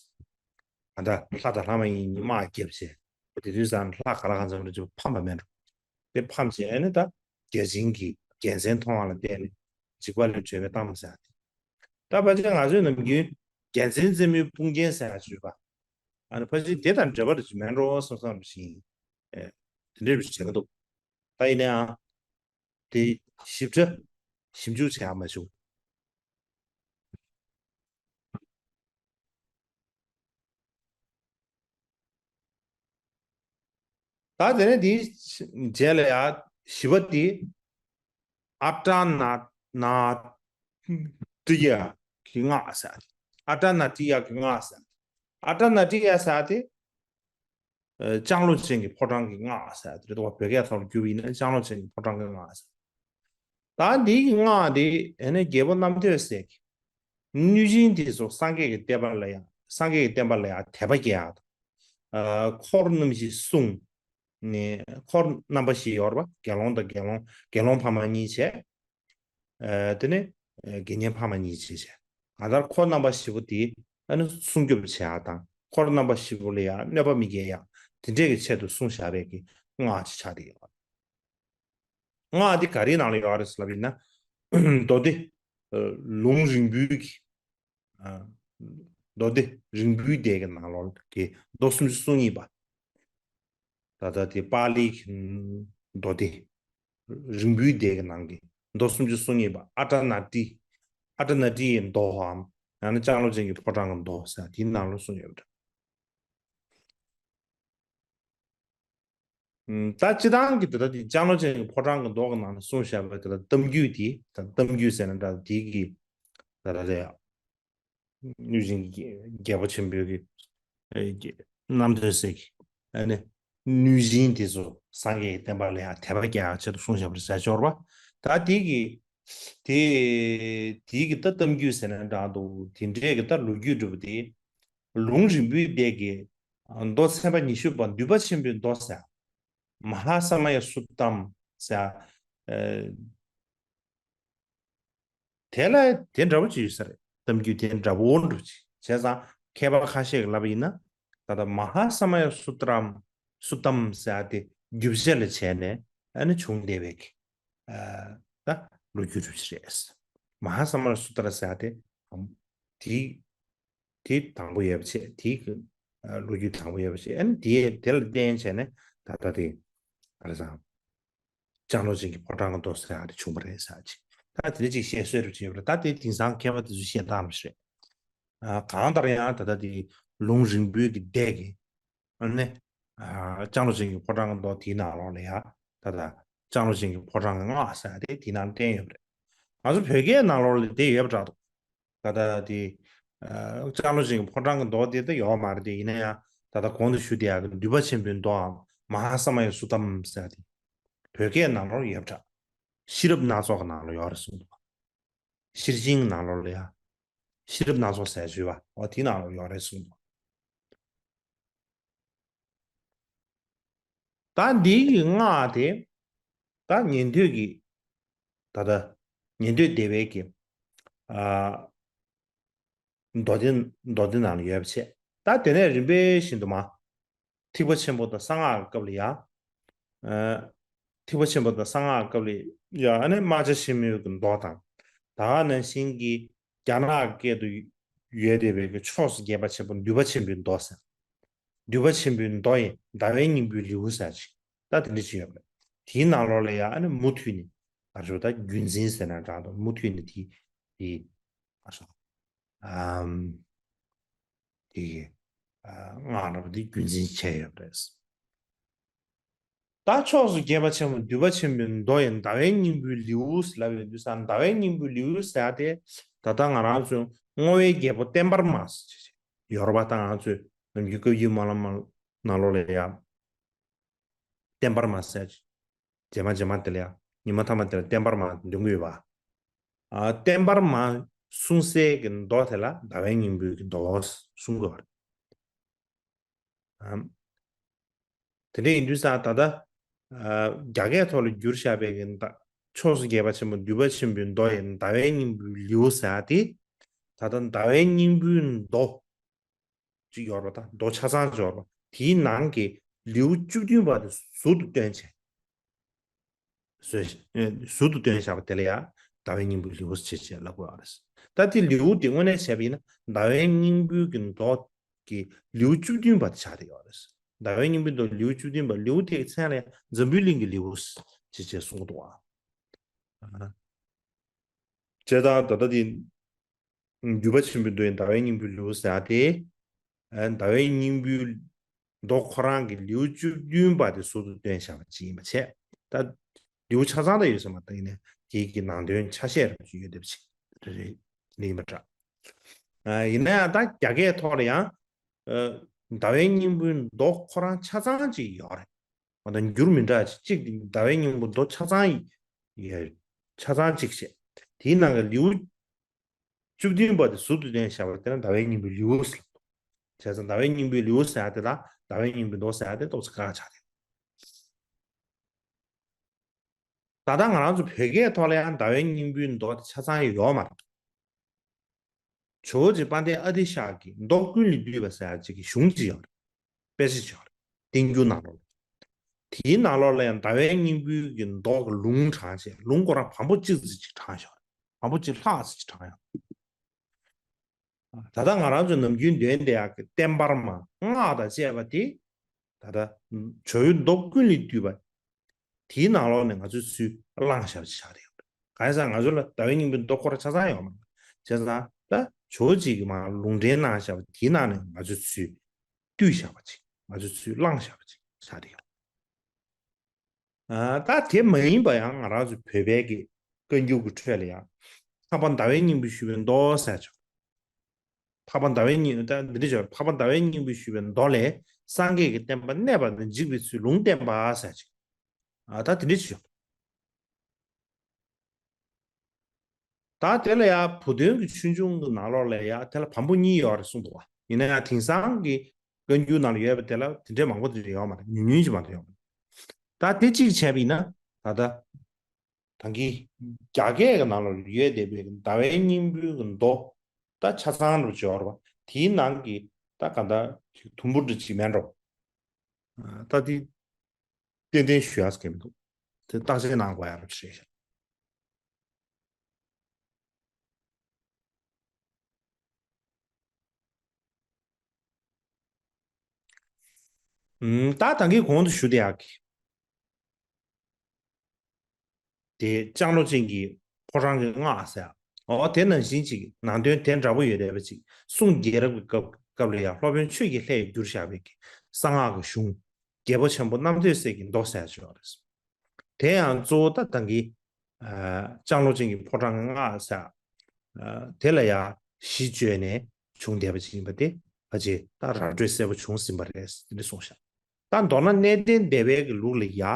ཨ། ད་ལྷ་དང་ལྷ་མ་ཡིན་གཉིས་དམག་བརྒྱབ་བྱས། དེ་དུས་ཙང་ལྷ་ག་ལ་གང་འཚམ་རེ་ཅིག་ཕམ་པ་མེད་འགྲོ། དེ་ཕམ་བྱས་ཨ་ནི་ད་བརྒྱ་བྱིན་གྱི་རྒྱལ་མཚན་མཐོང་བ་ལ་བརྟེན་ནས་འཇིགས་པ་ལས་གྲོལ་བའི་གཏམ་ཟེར་ཏེ། ད་ཕལ་ཆེར་ང་ཚོས་ནམ་རྒྱུན་རྒྱལ་མཚན་རྩེ་མོའི་དཔུང་རྒྱན་ཟེར་ཡ་བརྗོད་པ། ཨ་ནི་ཕལ་ཆེར་དེ་དང་འབྲེལ་བ་རེ་ཅིག་མེད་འགྲོ་བསམ་བསམ་བཞིན། ཨེ། དེ་འདྲའི་རེ་ཅིག་བྱེད་ཀྱི་འདུག་ད་ཡིན་ནའང་། དེ་ཞིབ་ཕྲ་ཞིབ་འཇུག་བྱེད་ཡག་མ་བྱུང་། ད་དེ་ནས་དེའི་རྗེས་ལ་ཡ་བཞི་པ་དེ་ཨ་ཏྲ་ན་ན་ཏྲི་ཡ་གི་སྔགས་ཟེར། ཨ་ཏྲ་ན་ཏྲི་ཡ་གི་སྔགས་ཟེར། ཨ་ཏྲ་ན་ཏྲི་ཡ་ཟེར་དེ། ཨ། ལྕང་ལོ་ཅན་གྱི་ཕོ་བྲང་གི་སྔགས་ཟེར་དེ་རེད་དོ། བོད་སྐད་ཐོག་བསྒྱུར་བ་ཡིན་ན་ལྕང་ལོ་ཅན་གྱི་ཕོ་བྲང་གི་སྔགས་ཟེར། ད་འདི་གི་སྔགས་དེ་ཨ་ནི་རྒྱལ་པོ་རྣམ་ཐོས་སྲས་ཀྱི་གནོད་སྦྱིན་དེ་ཚོ་སངས་རྒྱས་ཀྱི་བསྟན་པ་ལ་ཡང་སངས་རྒྱས་ཀྱི་བསྟན་པ་ལ་ཡང་དད་པ་སྐྱེ་ཡག་དང་། ཨ། འཁོར་རྣམ་བཞི་བསྲུང་ནས། འཁོར་རྣམ་པ་བཞི་ཡོད་རེད་པ། དགེ་སློང་དང་དགེ་སློང་། དགེ་སློང་ཕ་མ་གཉིས་བྱས། ཨ། དེ་ནས་དགེ་བསྙེན་ཕ་མ་གཉིས་བྱས་བྱས། ང་ལྟར་འཁོར་རྣམ་པ་བཞི་པོ་དེ་ཨ་ནི་སྲུང་སྐྱོབ་བྱེད་ཡག་དང་། འཁོར་རྣམ་པ་བཞི་པོ་ལ་ཡང་གནོད་པ་མི་སྐྱེལ་ཡག་དེ་འདྲས་ཀྱི་ཆེད་དུ་གསུངས་བཞག་པའི་གི་སྔགས་ཅིག་ཆགས་བསྡད་ཡོད། སྔགས་འདི་ག་རེའི་ནང་ལ་ཡོད་རེད་ལབ་ཡིན་ན། མདོ་སྡེ། ཨ། ལུང་རིང་པོའི་གི། ཨ། མདོ་སྡེ་རིང་པོའི་སྡེ་གི་ནང་ལོགས་ཀྱི་མདོ་སུམ་ཅུ་སོ་གཉིས་པ། ད་ལྟ་དེ་པཱ་ལིའི་གི་མདོ་སྡེ་རིང་པོའི་སྡེ་གི་ནང་གི་མདོ་སུམ་ཅུ་སོ་གཉིས་པ་ཨ་ཏྲ་ན་ཏྲི། ཨ་ཏྲ་ན་ཏྲི་ཡི་མདོའམ། ཡང་ན་ལྕང་ལོ་ཅན་གྱི་ཕོ་བྲང་གི་མདོ་ཟེར་དེའི་ནང་ལ་གསུངས་ཡོད་པ་འདྲ། ཨུམ། ད་སྤྱིར་བཏང་གི་ད་ལྟ་དེ་ལྕང་ལོ་ཅན་གྱི་ཕོ་བྲང་གི་མདོ་གི་ནང་ལ་གསུངས་བཞག་པའི་ད་ལྟ་གཏམ་རྒྱུད་དེ། ད་གཏམ་རྒྱུད་ཟེར་ན་འདྲ། དེ་གི་ད་ལྟ་དེ་གནོད་སྦྱིན་གྱི་རྒྱལ་པོ་ཆེན་པོའི་གི། ཨེ། རྣམ་ཐོས་སྲས་ཀྱི་ཨ་ནི་གནོད་སྦྱིན་དེ་ཚོ་སངས་རྒྱས་ཀྱི་བསྟན་པ་ལ་ཡང་དད་པ་སྐྱེ་ཡག་ཆེད་དུ་གསུངས་བཞག་པ་རེད་ཟེར་ཆོག་རེད་པ། ད་དེ་གི་དེ་དེ་གི་ད་གཏམ་རྒྱུད་ཟེར་ན་འདྲ་འདུག་དེ་འདྲས་ཀྱི་ད་ལོ་རྒྱུས་འདྲ་པོ་དེ། ལུང་རིང་པོའི་སྡེ་གི་མདོ་ཚན་པ་ཉི་ཤུ་པ་འདུས་པ་ཆེན་པོའི་མདོ་ཟེར། མ་ཧཱ་ས་མ་ཡ་སུ་ཏམ་ཟེར། ཨ། དེ་ལ་དེ་འདྲ་པོ་ཅིག་ཡོད་ས་རེད། གཏམ་རྒྱུད་དེ་འདྲ་པོ་འདྲ་པོ་ཅིག་བྱས་ཙང་མཁས་པ་ཁ་ཤས་ཀྱིས་ལབ་པ་ཡིན་ན། ད་ལྟ་མ་ཧཱ་ས་མ་ཡ་སུ་ཏྲམ། སུ་ཏམ་ཟེར་ཡ་དེ་རྒྱུ་བཤད་ལ་བྱས་ནས་ཨ་ནི་བྱུང་བསྡད་པའི་གི། ཨ། ད་ལོ་རྒྱུས་འདྲ་པོ་ཅིག་རེད། མ་ཧཱ་ས་མ་ཡ་སུ་ཏྲ་ཟེར་ཡ་དེ་དེའི། དེ་དང་པོ་ཡོད་པ་བྱས། དེའི་གི། ཨ། ལོ་རྒྱུས་དང་པོ་ཡོད་པ་བྱས། ཨ་ནི་དེ་དེ་ལ་བརྟེན་བྱས་ནས་ད་ལྟ་དེ་ག་རེ་ཟེར། ལྕང་ལོ་ཅན་གྱི་ཕོ་བྲང་གི་མདོ་ཟེར་ཡ་དེ་བྱུང་བ་རེད་ཟེར་ཅིག་ད་དེ་འདྲ་ཅིག་བཤད་སྲོལ་རེ་ཅིག་ཡོད་པ་རེད། ད་དེ་དེང་སང་མཁས་པ་དེ་ཚོས་བཤད་སྟངས་རེད། ཨ། གང་ལྟར་ཡང་ད་ལྟ་དེ་ལུང་རིང་པོའི་གི་སྡེ་གི། ཨ་ནི། ཨ། ལྕང་ལོ་ཅན་གྱི་ཕོ་བྲང་གི་མདོ་དེའི་ནང་ལོགས་ལ་ཡ། ད་ལྟ་ལྕང་ལོ་ཅན་གྱི་ཕོ་བྲང་གི་སྔགས་ཟེར་ཡ་དེ་དེའི་ནང་བསྟན་ཡོད་པ་རེད། ང་ཚོ་བོད་སྐད་ནང་ལོགས་ལ་དེ་ཡོད་པ་འདྲ་འདུག་ད་ལྟ་དེ། ཨ། ལྕང་ལོ་ཅན་གྱི་ཕོ་བྲང་གི་མདོ་དེ་ད་ཡོད་མ་རེད་དེ། ཡིན་ན་ཡང་ད་ལྟ་གོང་དུ་ཞུས་དེ་ཡག་གི་འདུས་པ་ཆེན་པོའི་མདོའམ། མ་ཧཱ་ས་མ་ཡ་སུ་ཏམ་ཟེར་ཡ་དེ་བོད་སྐད་ནང་ལོགས་ཡོད་པ་འདྲ། ཤེས་རབ་སྣ་ཚོགས་ཀྱི་ནང་ལ་ཡོད་རེད་གསུངས་འདུག་ཤེར་ཕྱིན་ནང་ལོགས་ལ་ཡ། ཤེས་རབ་སྣ་ཚོགས་ཟེར་ཞུས་པ། འོ་དེའི་ནང་ལ་ཡོད་རེད་གསུངས་འདུག་ད་འདི་གི་སྔགས་དེ། ད་ཉན་ཐོས་ཀྱི། ད་ལྟ་ཉན་ཐོས་སྡེ་པའི་གི། ཨ། མདོ་སྡེ། མདོ་སྡེ་ནང་ལ་ཡོད་པ་བྱས། ད་དེ་ནས་རིམ་པས་བཞིན་དུ་མ། ཐེག་པ་ཆེན་པོ་དང་གསང་སྔགས་ཀྱི་སྐབས་ལ་ཡ། ཨ། ཐེག་པ་ཆེན་པོ་དང་གསང་སྔགས་ཀྱི་སྐབས་ལ་ཡ། ཨ་ནི་རྨ་བྱ་ཆེན་མོའི་གི་མདོ་དང་། ད་ག་ནང་བཞིན་གྱི་རྒྱ་ནག་སྐད་དུ་ཡོད་བསྡད་པའི་གི་ཕྱོགས་སུ་རྒྱས་པ་ཆེན་པོ་འདུས་པ་ཆེན་པོའི་མདོ་ཟེར། འདུས་པ་ཆེན་པོའི་མདོ་ཡི་ཟླ་བའི་སྙིང་པོའི་ལེའུ་ཟེར་ཅིག་ད་དེ་འདྲ་ཅིག་ཡོད་པ་རེད། དེའི་ནང་ལོགས་ལ་ཡ་ཨ་ནི་མུ་མཐུད་ནས། ང་ཚོ་ད་བརྒྱུད་འཛིན་ཟེར་ན་འདྲ་འདུག་མུ་མཐུད་ནས་དེ། དེ། ང་ཚོ། ཨམ། དེ་གི། ཨ། སྔགས་འདྲ་པོ་དེ་བརྒྱུད་འཛིན་བྱས་ཡོད་པ་རེད། ད་ཕྱོགས་སུ་རྒྱས་པ་ཆེན་པོ་འདུས་པ་ཆེན་པོའི་མདོ་ཡི་ཟླ་བའི་སྙིང་པོའི་ལེའུ་ལབ་ཡོང་དུས་ཙང་། ཟླ་བའི་སྙིང་པོའི་ལེའུ་ཟེར་ཡ་དེ་ད་ལྟ་ང་རང་ཚོའི་བསྔོ་བའི་རྒྱལ་པོ་བསྟན་འཕར་མ་ཟེར་ཡོད་རེད་པ། ད་ང་རང་ཚོའི་ནམ་རྒྱུན་བཀའ་བརྒྱུད་སྨོན་ལམ་ནང་ལོགས་ལ་ཡ་བསྟན་འཕར་མ་ཟེར། རྗེས་མ་རྗེས་མ་དེ་ལ་ཡ་ཉི་མ་མཐའ་མ་དེ་ལ་བསྟན་འཕར་མ་འདོན་གྱི་ཡོད་པ། ཨ། བསྟན་འཕར་མ་གསུང་སའི་གི་མདོ་དེ་ལ་ཟླ་བའི་སྙིང་པོའི་གི་མདོ་གསུང་གི་ཡོད་རེད། ཨམ། དེ་འདྲ་ཡིན་དུས་ཙང་ད་ལྟ། ཨ། རྒྱ་སྐད་ཐོག་ལ་བསྒྱུར་བཞག་པའི་གི་ད་ཕྱོགས་སུ་རྒྱས་པ་ཆེན་པོ་འདུས་པ་ཆེན་པོའི་མདོ་ཡི་ཟླ་བའི་སྙིང་པོའི་ལེའུ་ཟེར་ཡ་དེ། ད་ལྟ་ཟླ་བའི་སྙིང་པོའི་མདོ་ཅིག་ཡོད་རེད་པ། ད་མདོ་ཆ་ཚང་ཅིག་ཡོད་རེད་པ། དེའི་ནང་གི་ལེའུ་བཅུ་བདུན་པ་དེ་ཟུར་དུ་བཏོན་བྱས། ཟུར་ཨེ། ཟུར་དུ་བཏོན་བཞག་པ་དེ་ལ་ཡ་ཟླ་བའི་སྙིང་པོའི་ལེའུ་ཞེས་བྱས་ལབ་དགོས་པ་རེད། ད་དེ་ལེའུ་དེ་དངོས་གནས་བྱས་པ་ཡིན་ན་ཟླ་བའི་སྙིང་པོའི་གི་མདོ་གི་ལེའུ་བཅུ་བདུན་པ་དེ་ཆགས་བསྡད་ཡོད་རེད། ཟླ་བའི་སྙིང་པོའི་མདོ་ལེའུ་བཅུ་བདུན་པ། ལེའུ་དེ་གི་མཚན་ལ་ཡ་འཛམ་བུའི་གླིང་གི་ལེའུ་ཞེས་བྱས་གསུང་གི་འདུག་པ། ཨ། བྱས་ཙང་ད་ལྟ་དེ། འདུས་པ་ཆེན་པོའི་མདོ་ཡི་ཟླ་བའི་སྙིང་པོའི་ལེའུ་ཟེར་ཡ་དེ། ཨ། ཟླ་བའི་སྙིང་པོའི་མདོ་ཁོ་རང་གི་ལེའུ་བཅུ་བདུན་པ་དེ་ཟུར་དུ་བཏོན་བཞག་པ་ཅིག་ཡིན་པ་བྱས། ད་ལེའུ་ཆ་ཚང་ད་ཡོད་ས་མ་རེད། ཡིན་ནའི་དེའི་གི་ནང་དོན་ཆ་ཤས་རེ་ཅིག་ཡོད་བསྡད་པ་ཅིག་རེད། ཡིན་པ་འདྲ། ཨ། ཡིན་ན་ཡང་ད་རྒྱ་སྐད་ཐོག་ལ་ཡང་། ཨ། ཟླ་བའི་སྙིང་པོའི་མདོ་ཁོ་རང་ཆ་ཚང་ཅིག་ཡོད་རེད། མ་གཏོགས་འགྱུར་མི་འདྲ་ཅིག་ཅིག་ཟླ་བའི་སྙིང་པོ་མདོ་ཆ་ཚང་ཡི་ཡ། ཆ་ཚང་ཅིག་བཤད། དེའི་ནང་གི་ལེའུ་བཅུ་བདུན་པ་དེ་ཟུར་དུ་བཏོན་བཞག་པ་དེ་ལ་ཟླ་བའི་སྙིང་པོའི་ལེའུ་ཟེར། བྱས་ཙང་ཟླ་བའི་སྙིང་པོའི་ལེའུ་ཟེར་ཡ་དེ་དང་ཟླ་བའི་སྙིང་པོའི་མདོ་ཟེར་ཡ་དེ་ཏོག་ཙམ་དཀའ་ཁག་ཆགས་ཏེ། ད་ལྟ་ང་རང་ཚོ་བོད་སྐད་ཐོག་ལ་ཡང་ཟླ་བའི་སྙིང་པོའི་མདོ་དེ་ཆ་ཚང་ཡོད་མ་རེད། ཇོ་བོ་རྗེ་དཔལ་ལྡན་ཨ་ཏི་ཤ་གི་མདོ་ཀུན་ལས་བཏུས་པ་ཟེར་ཡ་གཅིག་གི་གཞུང་གཅིག་ཡོད་རེད། དཔེ་ཆ་ཅིག་ཡོད་རེད། བསྟན་འགྱུར་ནང་ལོགས་ལ། དེའི་ནང་ལོགས་ལ་ཡང་ཟླ་བའི་སྙིང་པོའི་གི་མདོ་གི་ལུང་དྲངས་བྱས། ལུང་ཁོ་རང་བམ་པོ་གཅིག་ཙམ་ཅིག་དྲངས་ཡོད་རེད། བམ་པོ་གཅིག་ལྷག་ཙམ་ཅིག་དྲངས་ཡོད་རེད། ད་ལྟ་ང་རང་ཚོ་ནམ་རྒྱུན་འདོན་བསྡད་ཡག་གི་བསྟན་འཕར་མ་སྔགས་དང་བཅས་པ་དེ། ད་ལྟ་ཇོ་བོའི་མདོ་ཀུན་ལས་བཏུས་པ། དེའི་ནང་ལོགས་ནས་ང་ཚོས་ཚུར་བླངས་བཞག་པ་ཅིག་ཆགས་བསྡད་ཡོད་རེད། གང་ཡིན་ཟེར་ན་ང་ཚོ་ལ་ཟླ་བའི་སྙིང་པོའི་མདོ་ཁོ་རང་ཆ་ཚང་ཡོད་མ་རེད། བྱས་ཙང་ད་ཇོ་བོ་རྗེ་གིས་མར་ལུང་འདྲེན་གནང་བཞག་པ་དེའི་ནང་ནས་ང་ཚོས་ཚུར་བཏུས་བཞག་པ་ཅིག་ང་ཚོས་ཚུར་བླངས་བཞག་པ་ཅིག་ཆགས་བསྡད་ཡོད་རེད། ཨ། ད་དེ་མ་ཡིན་པ་ཡང་ང་རང་ཚོ་བོད་པའི་གི་བཀའ་འགྱུར་གྱི་ཁྲོད་ལ་ཡང་། འཕགས་པ་ཟླ་བའི་སྙིང་པོས་ཞུས་པའི་མདོ་ཟེར་ཆོག་འཕགས་པ་ཟླ་བའི་སྙིང་། ད་འདི་འདྲ་ཆོག་འཕགས་པ་ཟླ་བའི་སྙིང་པོས་ཞུས་པའི་མདོ་ལས། སངས་རྒྱས་ཀྱི་བསྟན་པ་གནས་པ་དང་འཇིག་པའི་ཚུལ་ལུང་བསྟན་པ་ཟེར་ཅིག་ཨ། ད་དེ་འདྲ་ཅིག་ཡོད། ད་དེ་ལ་ཡང་བུ་སྟོན་གྱི་ཆོས་འབྱུང་གི་ནང་ལོགས་ལ་ཡང་དེ་ལ་བམ་པོ་གཉིས་ཡོད་རེད་གསུངས་འདུག་བ། ཡིན་ན་ཡང་དེང་སང་གི་བཀའ་འགྱུར་ནང་ལ་ཡོད་པ་དེ་ལ་དེ་འདྲའི་མང་པོ་དེ་འདྲ་ཡོད་མ་རེད། ཉུང་ཉུང་ཅིག་མ་གཏོགས་ཡོད་མ་རེད། ད་དེ་གཅིག་བྱས་པ་ཡིན་ན། ད་ལྟ་ད་གིན་རྒྱ་སྐད་ཀྱི་ནང་ལ་ཡོད་བསྡད་པའི་ཟླ་བའི་སྙིང་པོའི་གི་མདོ། ད་ཆ་ཚང་རུ་འབྱོར་བ་དེའི་ནང་གི་ད་ག་ད་དུམ་བུ་འདྲ་ཅིག་མེད་འགྲོ། ད་དེ་ཏན་ཏན་ཞུ་ཡག་གི་མི་འདུག་དེ་བརྟག་དཔྱད་གནང་དགོས་ཡག་རེད་ཤག་ཨུམ། ད་ད་གིན་གོང་དུ་ཞུ་བསྡད་ཡག་གི་དེ་ལྕང་ལོ་ཅན་གྱི་ཕོ་བྲང་གི་སྔགས་ཟེར། འོ་དེ་ནང་བཞིན་ཅིག་ནང་དོན་དེ་འདྲ་པོ་ཡོད་བསྡད་པ་ཅིག་གསུང་རྒྱལ་རབས་ཀྱི་སྐབས་སྐབས་ལ་ཡང་སློབ་དཔོན་ཆོས་ཀྱི་ལྷས་བསྒྱུར་བཞག་པའི་གི་གསང་སྔགས་ཀྱི་གཞུང་། རྒྱལ་པོ་ཆེན་པོ་རྣམ་ཐོས་སྲས་ཀྱི་མདོ་ཟེར་ཅིག་ཡོད་རེད། དེ་ཡང་གཙོ་བོ་ད་ད་གིན་ཨ་ལྕང་ལོ་ཅན་གྱི་ཕོ་བྲང་གི་སྔགས་ཟེར། ཨ་དེ་ལ་ཡང་གཞི་བཅོལ་ནས་བྱུང་བསྡད་པ་ཅིག་ཡིན་པ་དེ་ཕལ་ཆེར་ད་ར་སྤྲོད་གསལ་པོ་བྱུང་ཟིན་པ་རེད་ཟེར་ནས་གསུངས་ཤག་ད་མདོར་ན་གནས་བརྟན་སྡེ་པའི་གི་ལུགས་ལ་ཡ། ཨ་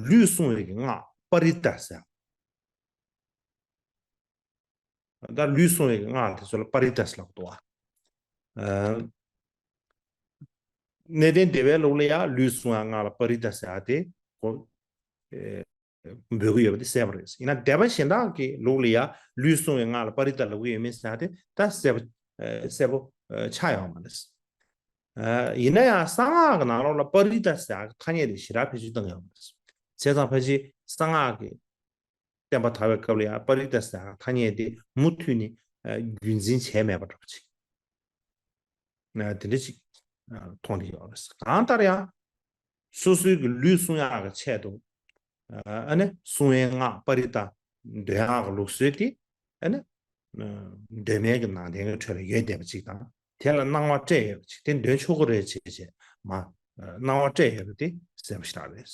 ལུས་སྲུང་བའི་གི་སྔགས་པ་རི་ཏ་ཟེར། ད་ལུས་སྲུང་བའི་གི་སྔགས་དེ་ཚོ་ལ་པ་རི་ཏ་ཟེར་ལབ་འདུག་བ། ཨ་གནས་བརྟན་སྡེ་པའི་ལུགས་ལ་ཡ་ལུས་སྲུང་བའི་སྔགས་ལ་པ་རི་ཏ་ཟེར་ཡ་དེ་གོ་ཨེ་འབོད་ཀྱི་ཡོད་པ་དེ་གསལ་པོ་རེད། ཡིན་ན་སྡེ་པ་གཞན་དག་གི་ལུགས་ལ་ཡ་ལུས་སྲུང་བའི་སྔགས་ལ་པ་རི་ཏ་ལབ་ཀྱི་ཡོད་མེད་ཟེར་ཡ་དེ་ད་གསལ་པོ་ཨེ་གསལ་པོ་ཨེ་ཆགས་ཡོད་མ་རེད། ཨ་ཡིན་ན་ཡང་གསང་སྔགས་ཀྱི་ནང་ལོགས་ལ་པ་རི་ཏ་ཟེར་ཡ་གི་ཐ་སྙད་དེ་ཞེ་དྲག་བེད་སྤྱོད་བཏང་ཡོད་མ་རེད། བྱས་ཙང་ཕལ་ཆེར་གསང་སྔགས་ཀྱི་བསྟན་པ་དར་བའི་སྐབས་ལ་ཡང་པ་རི་ཏ་ཟེར་ཐ་སྙད་དེ་མུ་མཐུད་ནས་རྒྱུན་འཛིན་བྱས་མེད་པ་འདྲ་པོ་ཅིག་དེ་འདྲ་ཅིག་མཐོང་གི་ཡོད་རེད། གང་ལྟར་ཡང་སོ་སོའི་གི་ལུས་སྲུང་ཡག་གི་ཆེད་དུ་ཨ་ནི་སྲུང་བའི་སྔགས་པ་རི་ཏ་འདོན་ཡག་གི་ལུགས་སྲོལ་དེ་ཨ་ནི་གདོད་མའི་གི་ནང་བསྟན་གི་ཁྲོད་ལ་ཡོད་བསྡད་པ་ཅིག་དང་། དེ་ལ་སྣང་བ་སྤྲད་ཡོད་པ་ཅིག་དེ་འདོན་ཆོག་གི་རེད་ཅེས་བྱས་མ་སྣང་བ་སྤྲད་ཡོད་པ་དེ་ སེམས་ཤེས་རག་རེད།